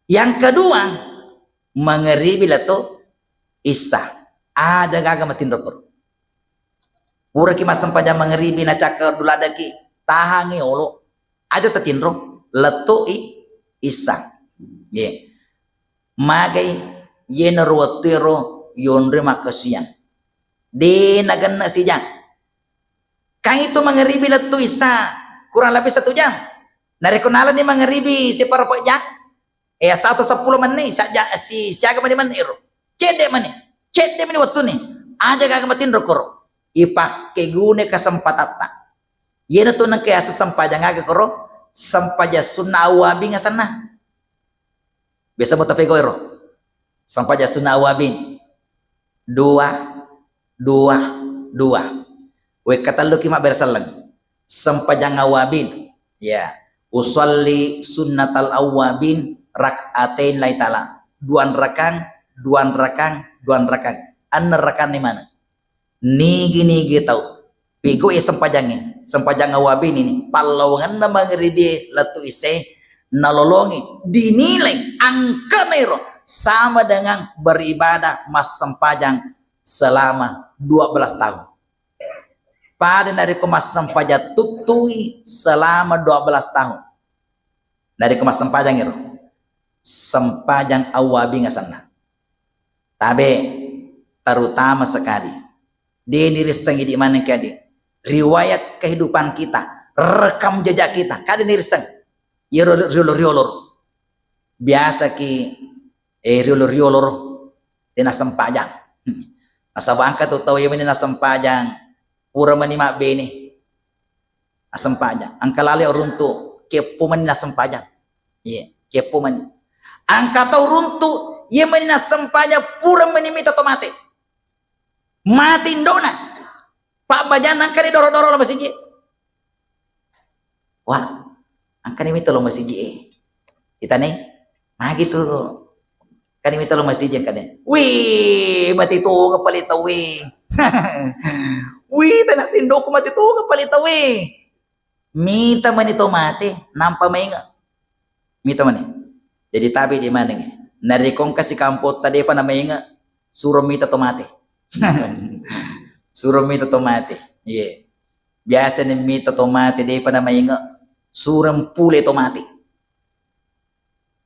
Yang kedua, mangeribi lettu Isya. Aja gaga matinro koro. Puraki massempajang mangeribi nacakka duladaki, tahangi olo. Aja tatinro, lettu i Isya. Ye. Magai yenaro wettuero yonre makkasuwiang. De nagenna sijang. Kan itu mangeribi lettu Isya kurang lebih satu jam. Narekko nalani mangeribi separope jang, eh, satu seppulo menit, sajja-, si-, siaga menit, menit ero. Cedde menit, cedde menit wettuni. Aja gaga matinro koro. Ipakke guna kesempatatta. Iyanatu nengka yaseng sempajang aga koro, sempajang sunna awwabing asenna. Biasa mo tapegau ero. Sempajang sunna awwabin. Dua, dua, dua. Wekka telluki mabbere selleng. Sempajang awwabin. Ya. Usalli sunnatal awwabin rak'atain lai tala. Dua rakang, dua rakang, dua rakang. Enneng rakang ni mana? Nigi-nigi tau pigau e sempajangnge, sempajang awwabin ini, pallawangenna mangeribi lettu Isya, nalolongi, dinilai angkana ero sama dengan beribadah massempajang selama dua belas tahun. Pada narekko massempajang tuttui selama dua belas tahun. Narekko massempajang ero, sempajang awwabing asenna. Tabe, terutama sekali. De nirisseng idi maneng kadi. Riwayat kehidupan kita, rekam jejak kita, kada nirisseng. Iyaro riolo-riolo. Biasa ki, eh, riolo-riolo. De nasempajang. Hmm. Nasaba engka tu tau iya meni nasempajang, pura meni mabbene. Nasempajang. Engka lale runtu, keppo meni nasempajang. Iya, keppo meni. Engka tau runtu, iya meni nasempajang, pura meni mita to mate. Mate indona. Pabbajanna engka doro-doro lo masigi. Wah, engka ni mita lo masigi e. Itane, magi tu. Kani mita lo masigi kani. Wih, mati tu pale tau e. Wih, tanah sendokku mati tu pale tau e. Mita mani to mate, nampa mainge. Mita mani. Jadi tabe di maneng. Narekko engka sikampotta depa namainge, suro mita to mate. Suro mita to mate. Iya. Biasa ni mita to mate depa namainge, suro mpule to mate.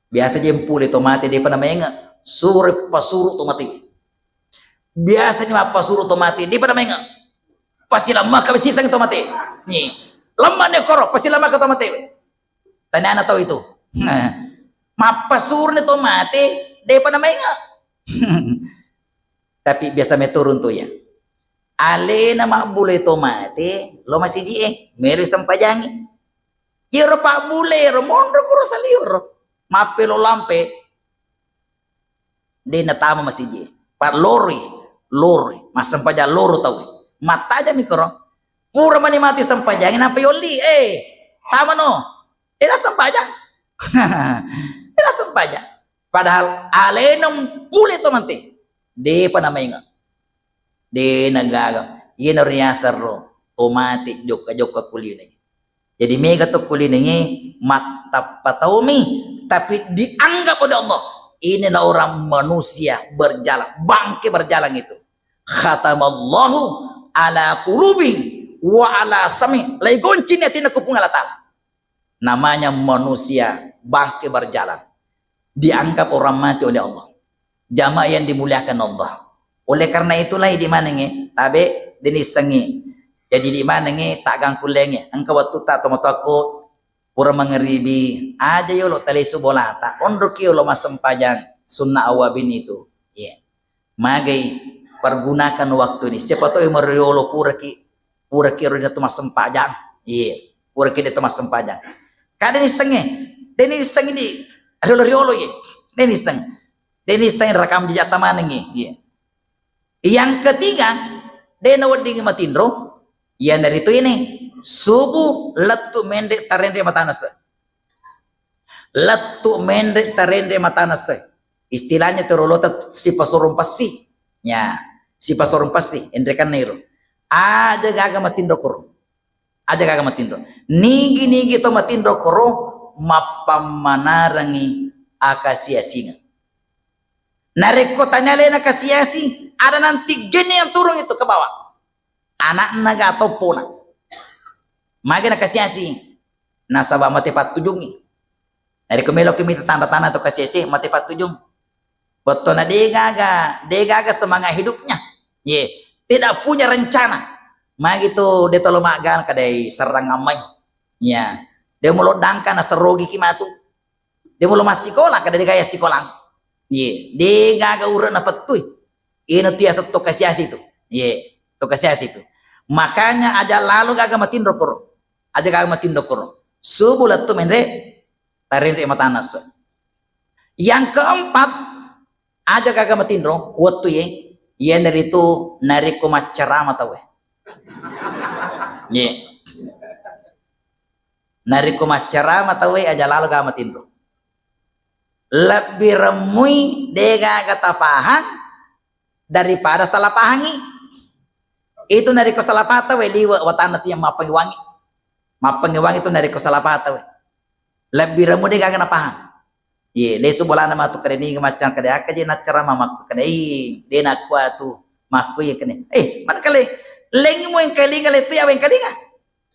Biasa je mpule to mate depa namainge, suro pasuru to mate. Biasa ni mappasuru to mate depa namainge. Pasti lemma ka siseng to mate. Ni. Lemma ni koro, pasti lemma ka to mate. Taniana tau itu. Nah, mappasuru ni to mate depa namainge. Tapi biasa meturun tu ya. Alena mabbule to mate, lo masiji e, melo sempajangi. Iyaro pabbule ro monro kuro saliwero. Mappelo lampe. De natama masiji e. Pa loroi, loroi, massempajang loro tau. Mattajami koro. Pura mani mati sempajang, nampa yolli, eh, tamano. Dena sempajang. Dena sempajang. Padahal alena mpule to mate. Depa namainga. Dena gaga. Iyana riaseng ro to mate jokka-jokka kulinengi. Jadi mega to kulinengi, mattappa taumi, tapi dianggap oleh Allah. Inilah orang manusia berjalan, bangke berjalan itu. Khatamallahu ala qulubi wa ala sami. Laigoncini atinna ku Puang Allah Ta'ala. Namanya manusia bangke berjalan. Dianggap orang mati oleh Allah. Jamaah yang dimuliakan Allah. Oleh karena itulah, idi manengngi, tabe, denissengngi. Jadi, idi manengngi, taggangkullengngi. Engka wettu ta tomatoakku, pura mangeribi, aja yolo talesu bolata. Onroki yolo massempajang sunnah awwabin itu. Iya. Magai, pergunakan waktu ini. Siapa tahu yang meriolo puraki, puraki ro tu massempajang. Iya, puraki de tu massempajang. Kada nissengnge, de nissengnge di riolo-riolo ye. De nisseng. De nisseng rekam jejak tamanengi. Iya. Yang ketiga, de nawedding matinro, iyanaritu ini, subuh lettu menre tarenre matanase. Lettu menre tarenre matanase. Istilahnya terolota sipasorong passi. Ya, sipasorong passi, enrekanna iro. Aja gaga matinro koro. Aja gaga matinro. Nigi-nigi to matinro koro, mappammanarengi akasiasingeng. Narekko tania alena kasiasi, ada nanti genne yang turun itu ke bawah. Anakna ga toppona. Magi nakasiasi? Nasaba mate pattujungngi. Narekko meloki mita tanda-tanda to kasiasi, mate pattujung. Wettona degaga, degaga semangat hidupnya. Ye, tidak punya rencana. Magi tu de tolo maggana kadai serrang ammai. Ya, de mulo dangka naserogiki matu. De mulo massikola, kada de gaya sikolang. Ye, de gaga urek napettui. Ino tu yaseng to kasiasi tu. Ye, to kasiasi tu. Makanya aja lalo gaga matinro koro. Aja gaga matinro koro. Subuh lettu menre, tarenre matanase. Yang keempat, aja gaga matinro, wettu ye, iyanaritu narekko maccarama tauwe. Ye. Narekko maccarama tauwe aja lalo gaga matinro. Lebbi remmui de gaga tapahang daripada salah pahangi. Itu narekko salah pahang tauwe liwe watanna tu yang mappengewangi. Mappengewangi tu narekko salah pahang tauwe. Lebbi remmu de gaga napahang. Ye, lesu bolana matu kada ninga macca kada akka je naccarama makku kada i, de nakku atu makku ye kene. Eh, mana kale lengi mo engkalinga letu ya engkalinga.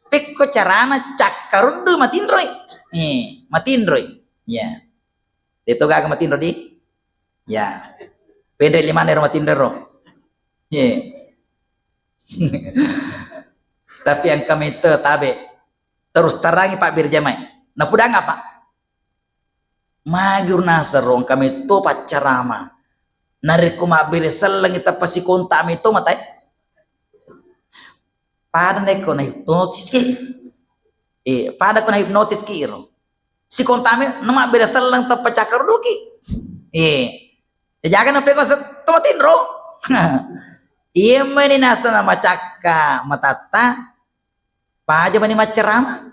Pekko carana cakkaruddu matinroi. Eh, matinroi. Ya. Deto gaga matinro di? Ya. Penre limana ro matinro ro. Ye. Tapi engka metto tabe. Terus terangi Pak Birjamai. Napudang apa? Magi ro naseng ro engka metto paccarama. Narekko mabbere sellengi tappa sikontak metto matai. Pada nekko na hipnotis ki. Eh, pada ko na hipnotis ki iro. Sikontame na mabbere selleng teppa cakkaruduki. Eh, jaga na peko to matinro. Iya meni nasana macakka matatta. Paja mani maccarama.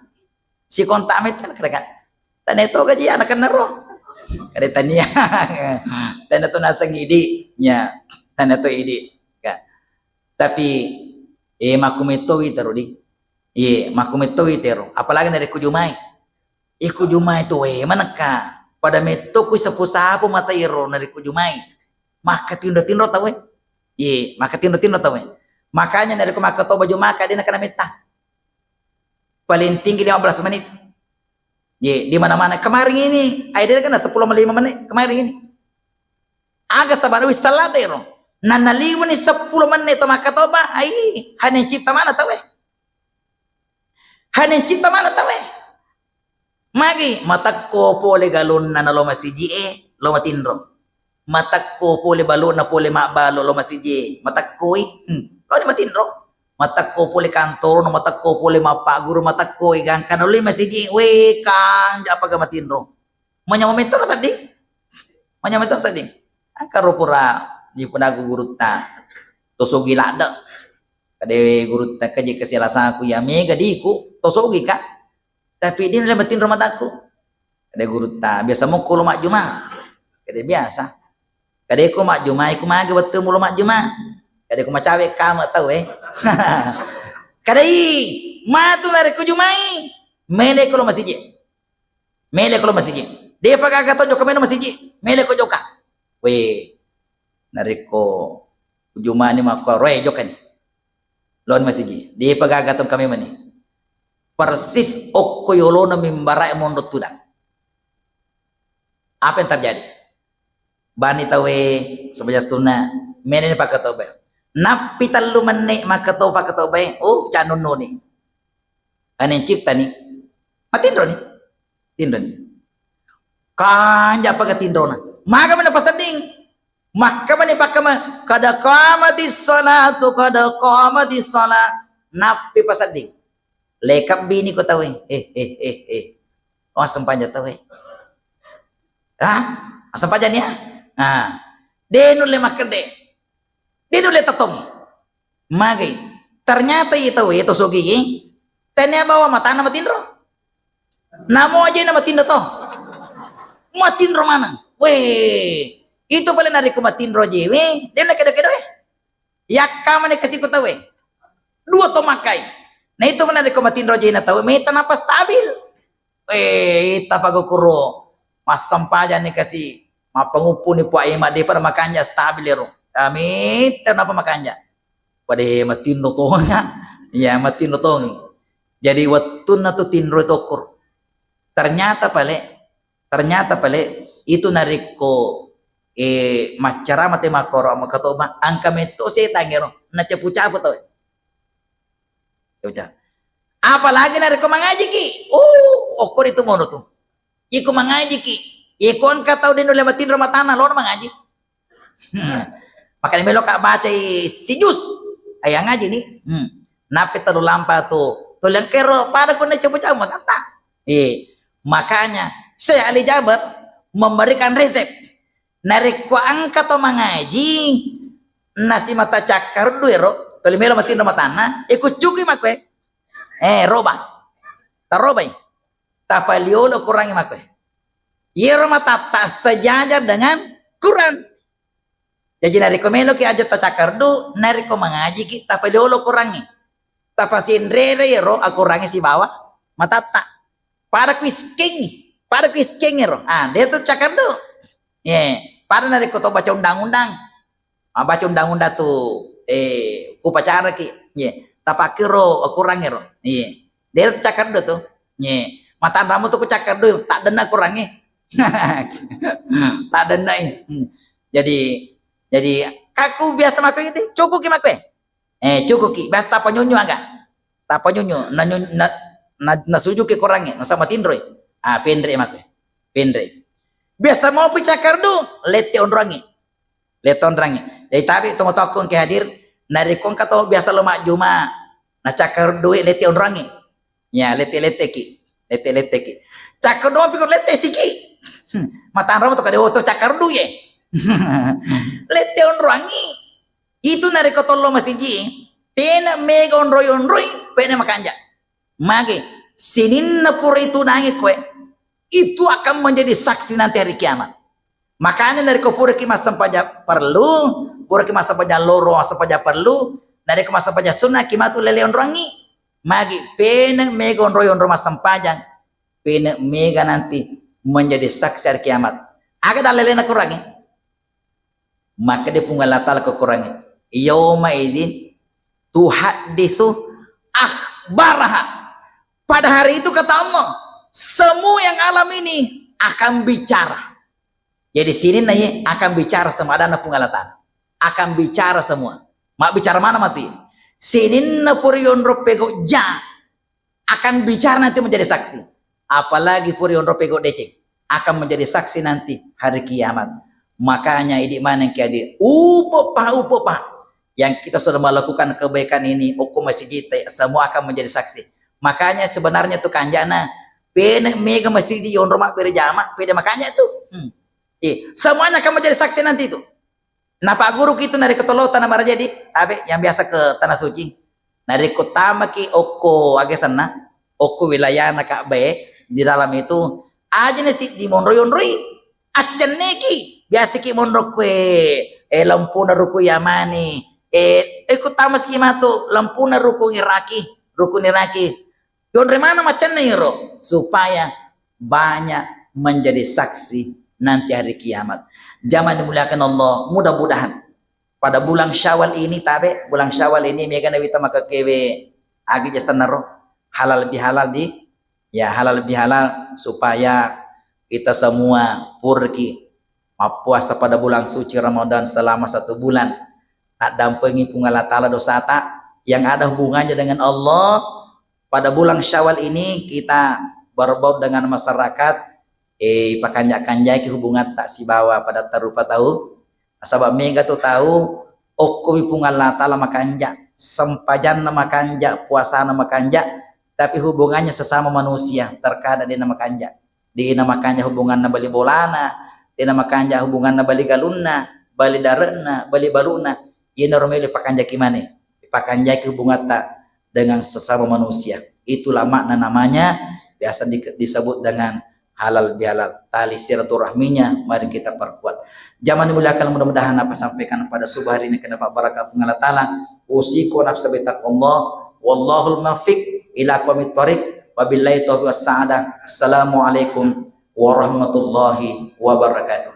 Sikontame tan kada ka. Tane to gaji anak naro. Kada tania. Tane to naseng idi. Ya, tane to idi. Ka. Tapi, eh, makkumetto wi tero di. Iye, makkumetto wi tero. Apalagi narekko jumai. Iko jumai tu, eh, manekka. Pada metto kui sapu-sapu mata iro narekko jumai. Makkatinro-tinro tau, eh. Iye, makkatinro-tinro tau, eh. Makanya narekko makkatoba jumaka, de nakana metta. Paling tinggi lima belas menit. Iye, di mana-mana. Kemarin ini, ai de nakana sepuluh lima menit. Kemarin ini. Aga sabara wisseng ladde ro. Nannaliwini seppulo menne to makkatoba, ai, hane cipta mana tauwe. Hane cipta mana tauwe. Magi matakko pole galonna na lo masiji e, lo matinro. Matakko pole balona pole mabbalo lo masiji e, matakkoi. Hmm. Lo ni matinro. Matakko pole kantoro, matakko pole mappaguru, matakkoi gangkana lo ni masiji e, we kanja apa ga matinro. Manyameng metto sedding. Manyameng metto sedding. Engka ro pura nipudagu gurutta to Sogi ladde. Kade gurutta, keje kesialasaku ya mega diku, tosogi ka. Tapi dia nilai matinro mataku. Kade gurutta, biasa mokko lo majjuma. Kade biasa. Kade ko majjuma, iku mage wettu mulo majjuma. Kade ko macawe kama tau eh. Kadai, matu narekko jumai, mele ko lo masiji. Mele ko lo masiji. Depa gaga to joka melo masiji. Mele ko joka. We, narekko jumani makko roe jokani. Lon masigi, depa gaga tong kami mani. Persis okko yolona mimbarae monro tudang. Apa yang terjadi? Bani tawe sebaja sunna, meneni pakatobai. Nappi tellu menne makkato pakatobai, oh, canununi. Ane ciptani. Matinroni. Tinroni. Kanja paga tinrona. Maga mana pasedding. Makkamani pakkama, kada qamatis sholatu, kada qamatis sholah. Nappi pasedding. Lekap bini ko tawe. Eh, eh, eh, eh. Oh, asempajang tawe. Hah? Asempajang ya? Ah. De nulle makkede. De nulle tatongi. Magai. Ternyata iya tawe, iya to sogi, tania bawa matana matinro. Namo aja na matinro to. Matinro maneng. Weh, itu pale narekko matinro aja, weh, de na kedo-kedo eh. Yakka mani kasi ku tawe. Dua to makai. Nah itu mana narekko matinro aja na tawe, meta napa stabil. Eh, ita pagokuro. Massempajang ni kasi. Mappanguppu ni Puang Imam, depa makanja stabil ero. Amin. Napa makanja? Pada matinro tonga. Ya, matinro tongi. Jadi wettunna tu tinro tokor. Ternyata pale, ternyata pale itu narekko, eh, maccarama te makkoro makatoba, angka metto setang ero, nacapu-capu tau. Ucap. Apalagi narekko mangajiki. Oh, okkori tu mono tu. Iko mangajiki. Iko engka tau de nulle matinro matana, lono mangaji. Hmm. Makanya melo ka bacai sijus. Ayang ngaji ni. Hmm. Nape telu lampa tu. Tuli engkero pada kone cabu-cabu matata. Eh, makanya Syekh Ali Jaber memberikan resep. Narekko engka to mangaji, nasimata cakkaruddu ero, tuli melo matinro matanna, ikuccuki makkoe. Eh, roba. Tarobai. Tapaliolo Kurangnge makkoe. Yero matatta sejajar dengan Quran. Jaji narekko meloki aja tacakkaruddu, narekko mangajiki tapaliolo Kurangnge. Tapasinrere yero Akurangnge sibawa matatta. Pada kuiskengi, pada kuiskengi ro. Ah, de tu cakkaruddu. Ye, pada narekko to baca undang-undang. Ah, baca undang-undang tu, eh, kupacaraki. Ye, tapakkiro Kurangnge ro. Ye. De tu cakkaruddu tu. Ye. Matanramu tu ku cakkaruddu, tak denna Kurangnge. Tak denna, eh. Hmm. Jadi, jadi, kaku biasa makkoe itu, cukuki makkoe. Eh, cukuki. Biasa tapanyunyu aga. Tapanyunyu, nanyu-, na-, na-, nasujuki Kurangnge, nasaba matinroi. Ah, penre makkoe. Penre. Biasa mopi cakkaruddu, lette onroangngi. Lette onroangngi. Jadi tabe tomatoakku engke hadir, narekko engka to biasa lo majjuma, nacakkaruddu e lette onroangngi. Ya, lette-letteki. Lette-letteki. Cakkaruddu mopi ko lette siki. Hmm. Matanramo to kade oto cakkaruddu ye. Lette onroangngi. Itu narekko tollo masiji, pene mega onroi-onroi, pene makanja. Mage, sininna pura itu nangi koe, itu akan menjadi saksi nanti hari kiamat. Makanya narekko puraki massempajang perlu, puraki massempajang loro, massempajang perlu, narekko massempajang sunnah ki matu lele onroangngi. Magi, pene mega onroi-onroi massempajang, pene mega nanti menjadi saksi hari kiamat. Aga dalelena Kurangnge? Makkeda Puang Allah Ta'ala ke Kurangnge, "Yauma idzin tuhaddisu akhbaraha." Pada hari itu, kata Allah, semua yang alam ini akan bicara. Jadi sininna ye akan bicara semua, adanna Puang Allah Ta'ala. Akan bicara semua. Mabbicara mana mati? Sininna pura yonro pego ja akan bicara nanti menjadi saksi. Apalagi pura yonro pego deceng akan menjadi saksi nanti hari kiamat. Makanya idi maneng ki adi, upo pa, upo pa. Yang kita sudah melakukan kebaikan ini, okko masjid, semua akan menjadi saksi. Makanya sebenarnya tu kanjana, pene mega masjid yonro mabbere jama, pede makanya tu. Hmm. Eh, semuanya akan menjadi saksi nanti tu. Napagguruki tu narekko tollo tana marajadi, tabe yang biasa ke Tanah Suci. Narekko tamaki okko, aga senna, okko wilayana Ka'bah e, di dalam itu, ajana siddi monro yonroi, accenneki, biasaki monro kue, eh, lampuna rukun yamani, eh, eh, ku tamasiki matu, lampuna rukun iraki, rukun iraki. Yonroi mana maccenne iro, supaya banyak menjadi saksi nanti hari kiamat. Jamaah dimuliakan Allah, mudah-mudahan pada bulan Syawal ini, tabe, bulan Syawal ini mega nawita makakewe agi jasannaro, halal bihalal di, ya, halal bihalal, supaya kita semua purki mappuasa pada bulan suci Ramadan selama satu bulan. Naddampengi Puang Allah Ta'ala dosata yang ada hubungannya dengan Allah. Pada bulan Syawal ini kita berbaur dengan masyarakat, eh, pakanja-kanjaki hubungan tak sibawa pada tarupa tahu. Nasaba mega tu tau okkomi Puang Allah Ta'ala makanja, sempajanna makanja, puasana makanja, tapi hubungannya sesama manusia terkadang dena makanja. Dena makanja hubunganna bali bolana, dena makanja hubunganna bali galunna, bali dare'na, bali baluna. Iyanaro melo pakanjaki mane, pakanjaki hubungatta dengan sesama manusia. Itulah makna namanya biasa di-, disebut dengan halal bihalal. Tali silaturahminya mari kita perkuat. Jamaah dimuliakan, mudah-mudahan apa sampaikan pada subuh hari ini kena barakah Puang Allah Ta'ala. Usiku nafsa bitaqwallah. Wallahul muwaffiq ila aqwamit thariq. Wabillahi taufiq was sa'adah. Assalamualaikum warahmatullahi wabarakatuh.